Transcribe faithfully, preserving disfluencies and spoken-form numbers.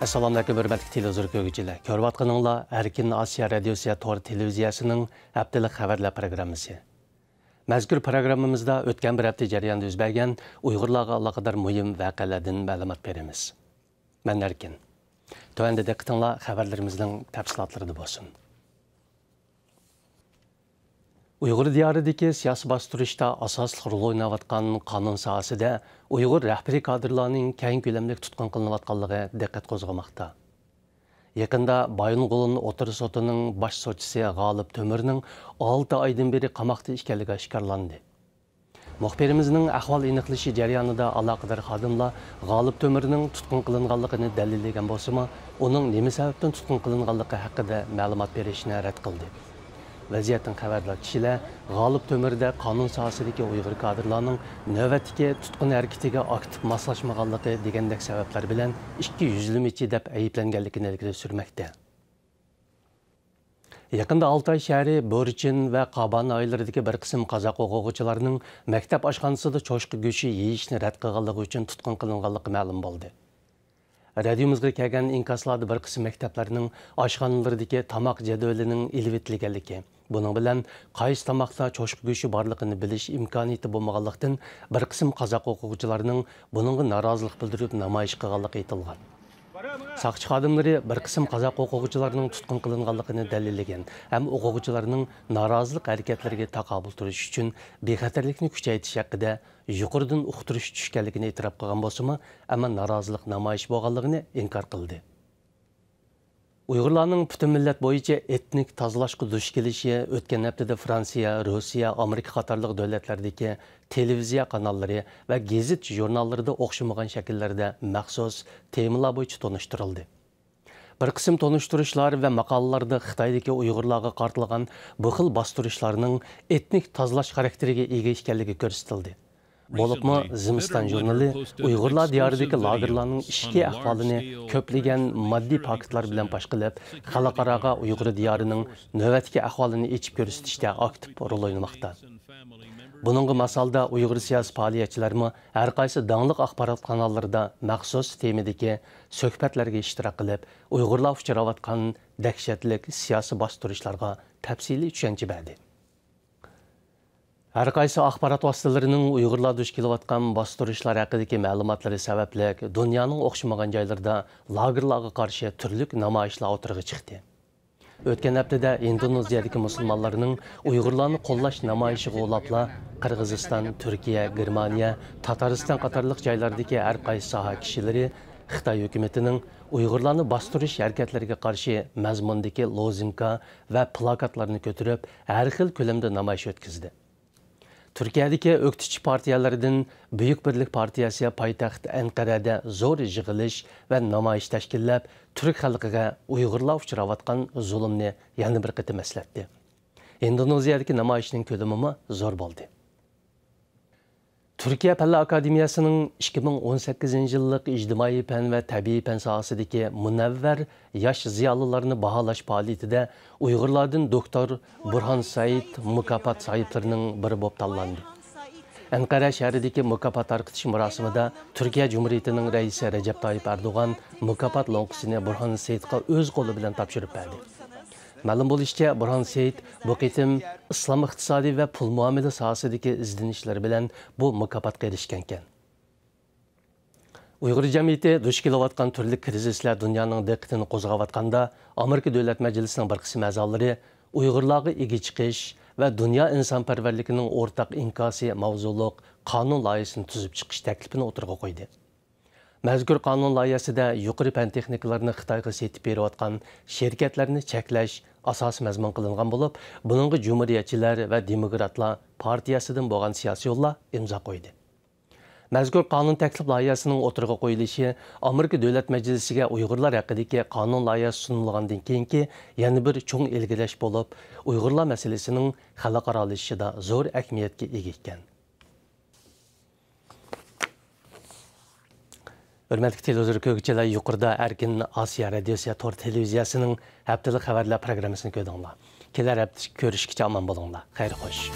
ئەسسالامۇئەلەيكۇم، ھۆرمەتلىك تېلېۋىزور كۆرگۈچىلەر. كۆرۈۋاتقىنىڭلار ئەركىن ئاسىيا رادىيوسى تور تېلېۋىزىيەسىنىڭ ھەپتىلىك خەۋەرلەر پروگراممىسى. مەزكۇر پروگراممىمىزدا ئۆتكەن بىر ھەپتە جەريانىدا يۈز بەرگەن ئۇيغۇرلارغا ئالاقىدار مۇھىم ۋەقەلەردىن مەلۇمات بېرىمىز. مەن ئەركىن. تۆۋەندە دىققىتىڭلار خەۋەرلىرىمىزنىڭ تەپسىلاتلىرىدا بولسۇن. ئۇيغۇر دىيارىدىكى سىياسىي باستۇرۇشتا ئاساسلىق رول ئويناۋاتقان قانۇن ساھەسىدە ئۇيغۇر رەھبىرىي كادىرلارنىڭ كەڭ كۆلەملىك تۇتقۇن قىلىنىۋاتقانلىقى دىققەت قوزغىماقتا. يېقىندا بايىنغولىن ئوتتۇرا سوتىنىڭ باش سوتچىسى غالىپ تۆمۈرنىڭ ئالتە ئايدىن بېرى قاماقتا ئىكەنلىكى ئاشكارىلاندى. مۇخبىرىمىزنىڭ ئەھۋال ئېنىقلىشى جەريانىدا ئالاقىدار خادىملار غالىپ تۆمۈرنىڭ تۇتقۇن قىلىنغانلىقىنى دەلىللىگەن بولسىمۇ، ئۇنىڭ نېمە سەۋەبتىن تۇتقۇن قىلىنغانلىقى ھەققىدە مەلۇمات بېرىشنى رەت قىلدى. ۋەزىيەتتىن خەۋەردار كىشىلەر غالىپ تۆمۈردە قانۇن ساھەسىدىكى ئۇيغۇر كادىرلارنىڭ نۆۋەتتىكى تۇتقۇن ھەرىكىتىگە ئاكتىپ ماسلاشمىغانلىقى دېگەندەك سەۋەبلەر بىلەن ئىككى يۈزلىمىچى دەپ ئەيىبلەنگەنلىكىنى ئىلگىرى سۈرمەكتە. يېقىندا ئالتاي شەھىرى بۆرچىن ۋە قابان ناھىيەلىرىدىكى بىر قىسىم قازاق ئوقۇغۇچىلارنىڭ مەكتەپ ئاشخانىسىدا چوشقا گۆشى يېيىشنى رەت قىلغانلىقى ئۈچۈن تۇتقۇن قىلىنغانلىقى مەلۇم بولدى. رادىيومىزغا كەلگەن ئىنكاسلاردا بىر قىسىم مەكتەپلەرنىڭ ئاشخانىلىرىدىكى تاماق جەدۋىلىنىڭ ئېلىۋېتىلگەنلىكى، بۇنىڭ بىلەن قايسى تاماقتا چوشقا گۆشى بارلىقىنى بىلىش ئىمكانىيىتى بولمىغانلىقتىن، بىر قىسىم قازاق ئوقۇغۇچىلارنىڭ بۇنىڭغا نارازىلىق بىلدۈرۈپ نامايىش قىلغانلىقى ئېيتىلغان. ساقچى خادىملىرى بىر قىسىم قازاق ئوقۇغۇچىلارنىڭ تۇتقۇن قىلىنغانلىقىنى دەلىللىگەن ھەم ئوقۇغۇچىلارنىڭ نارازىلىق ھەرىكەتلىرىگە تاقابىل تۇرۇش ئۈچۈن بىخەتەرلىكنى كۈچەيتىش ھەققىدە يۇقىرىدىن ئۇقتۇرۇش چۈشكەنلىكىنى ئېتىراپ قىلغان بولسىمۇ، ئەمما نارازىلىق نامايىشى بولغانلىقىنى ئىنكار قىلدى. ئۇيغۇرلارنىڭ پۈتۈن مىللەت بويىچە ئېتنىك تازىلاشقا دۇچ كېلىشى ئۆتكەن ھەپتىدە فرانسىيە، روسىيە، ئامېرىكا قاتارلىق دۆلەتلەردىكى تېلېۋىزىيە قاناللىرى ۋە گېزىت ژۇرناللىرىدا ئوخشىمىغان شەكىللەردە مەخسۇس تېمىلار بويىچە تونۇشتۇرۇلدى. بىر قىسىم تونۇشتۇرۇشلار ۋە ماقالىلاردا خىتايدىكى ئۇيغۇرلارغا قارىتىلغان بۇ خىل باستۇرۇشلارنىڭ ئېتنىك تازىلاش خاراكتېرىگە ئىگە ئىكەنلىكى كۆرسىتىلدى. بولۇپمۇ زىمىستان ژۇرنىلى ئۇيغۇرلار دىيارىدىكى لاگېرلارنىڭ ئىچكى ئەھۋالىنى كۆپلىگەن ماددىي پاكىتلار بىلەن پاش قىلىپ، خەلقئاراغا ئۇيغۇر دىيارىنىڭ نۆۋەتتىكى ئەھۋالىنى ئېچىپ كۆرسىتىشتە ئاكتىپ رول ئوينىماقتا. بۇنىڭغا ماسالدا ئۇيغۇر سىياسىي پائالىيەتچىلەرمۇ ھەر قايسى داڭلىق ئاخبارات قاناللىرىدا مەخسۇس تېمىدىكى سۆھبەتلەرگە ئىشتىراك قىلىپ، ئۇيغۇرلار ئۇچراۋاتقان دەھشەتلىك سىياسىي باستۇرۇشلارغا تەپسىلىي چۈشەنچە بەردى. ھەر قايسى ئاخبارات ۋاسىتىلىرىنىڭ ئۇيغۇرلار دۇچ كېلىۋاتقان باستۇرۇشلار ھەققىدىكى مەلۇماتلىرى سەۋەبلىك، دۇنيانىڭ ئوخشىمىغان جايلىرىدا لاگېرلارغا قارشى تۈرلۈك نامايىشلار ئوتتۇرىغا چىقتى. ئۆتكەن ھەپتىدە ئىندونېزىيەدىكى مۇسۇلمانلارنىڭ ئۇيغۇرلارنى قوللاش نامايىشىغا ئۇلاپلا، قىرغىزىستان، تۈركىيە، گېرمانىيە، تاتارىستان قاتارلىق جايلاردىكى ھەر قايسى ساھە كىشىلىرى خىتاي ھۆكۈمىتىنىڭ ئۇيغۇرلارنى باستۇرۇش ھەرىكەتلىرىگە قارشى مەزمۇندىكى لوزىنكا ۋە پلاكاتلارنى كۆتۈرۈپ، ھەر خىل كۆلەمدە نامايىش ئۆتكۈزدى. تۈركىيەدىكى ئۆكتىچى پارتىيەلەردىن بۈيۈك بىرلىك پارتىيەسى پايتەخت ئەنقەرەدە زور يىغىلىش ۋە نامايىش تەشكىللەپ، تۈرك خەلقىگە ئۇيغۇرلار ئۇچراۋاتقان زۇلۇمنى يەنە بىر قېتىم ئەسلەتتى. ئىندونېزىيەدىكى نامايىشنىڭ كۆلىمىمۇ زور بولدى. تۈركىيە پەنلەر ئاكادېمىيەسىنىڭ ئىككى مىڭ ئون سەككىزىنچى يىللىق ئىجتىمائىي پەن ۋە تەبىئىي پەن ساھەسىدىكى مۇنەۋۋەر ياش زىيالىيلارنى باھالاش پائالىيىتىدە ئۇيغۇرلاردىن دوكتور بۇرھان سەئىد مۇكاپات ساھىبلىرىنىڭ بىرى بولۇپ تاللاندى. ئەنقەرە شەھىرىدىكى مۇكاپات تارقىتىش مۇراسىمىدا تۈركىيە جۇمھۇرىيىتىنىڭ رەئىسى رەجەپ تايىپ ئەردوغان مۇكاپات لوڭقىسىنى بۇرھان سېيىتقا ئۆز قولى بىلەن تاپشۇرۇپ بەردى. مەلۇم بولۇشىچە، بۇرھان سېيىت بۇ قېتىم ئىسلام ئىقتىسادى ۋە پۇل مۇئامىلە ساھەسىدىكى ئىزدىنىشلىرى بىلەن بۇ مۇكاپاتقا ئېرىشكەنىكەن. ئۇيغۇر جەمئىيىتى دۇچ كېلىۋاتقان تۈرلۈك كىرىزىسلەر دۇنيانىڭ دىققىتىنى قوزغاۋاتقاندا، ئامېرىكا دۆلەت مەجلىسىنىڭ بىر قىسىم ئەزالىرى ئۇيغۇرلارغا ئىگە چىقىش ۋە دۇنيا ئىنسانپەرۋەرلىكىنىڭ ئورتاق ئىنكاسى ماۋزۇلۇق قانۇن لايىھىسىنى تۈزۈپ چىقىش تەكلىپىنى ئوتتۇرىغا قويدى. مەزكۇر قانۇن لايىھەسىدە يۇقىرى پەن تېخنىكىلارنى خىتايغا سېتىپ بېرىۋاتقان شىركەتلەرنى چەكلەش ئاساسىي مەزمۇن قىلىنغان بولۇپ، بۇنىڭغا جۇمھۇرىيەتچىلەر ۋە دېموكراتلار پارتىيەسىدىن بولغان سىياسىيونلار ئىمزا قويدى. مەزكۇر قانۇن تەكلىپ لايىھەسىنىڭ ئوتتۇرىغا قويۇلۇشى ئامېرىكا دۆلەت مەجلىسىگە ئۇيغۇرلار ھەققىدىكى قانۇن لايىھەسى سۇنۇلغاندىن كېيىنكى يەنە بىر چوڭ ئىلگىرىلەش بولۇپ، ئۇيغۇرلار مەسىلىسىنىڭ خەلقئارالىشىشىدا زور ئەھمىيەتكە ئىگە ئىكەن. ھۆرمەتلىك تېلېۋىزور كۆرگۈچىلەر، يۇقىرىدا ئەركىن ئاسىيا رادىيوسى تور تېلېۋىزىيەسىنىڭ ھەپتىلىك خەۋەرلەر پروگراممىسىنى كۆردۈڭلار. كېلەر ھەپتە كۆرۈشكىچە ئامان بولۇڭلار. خەير خوش.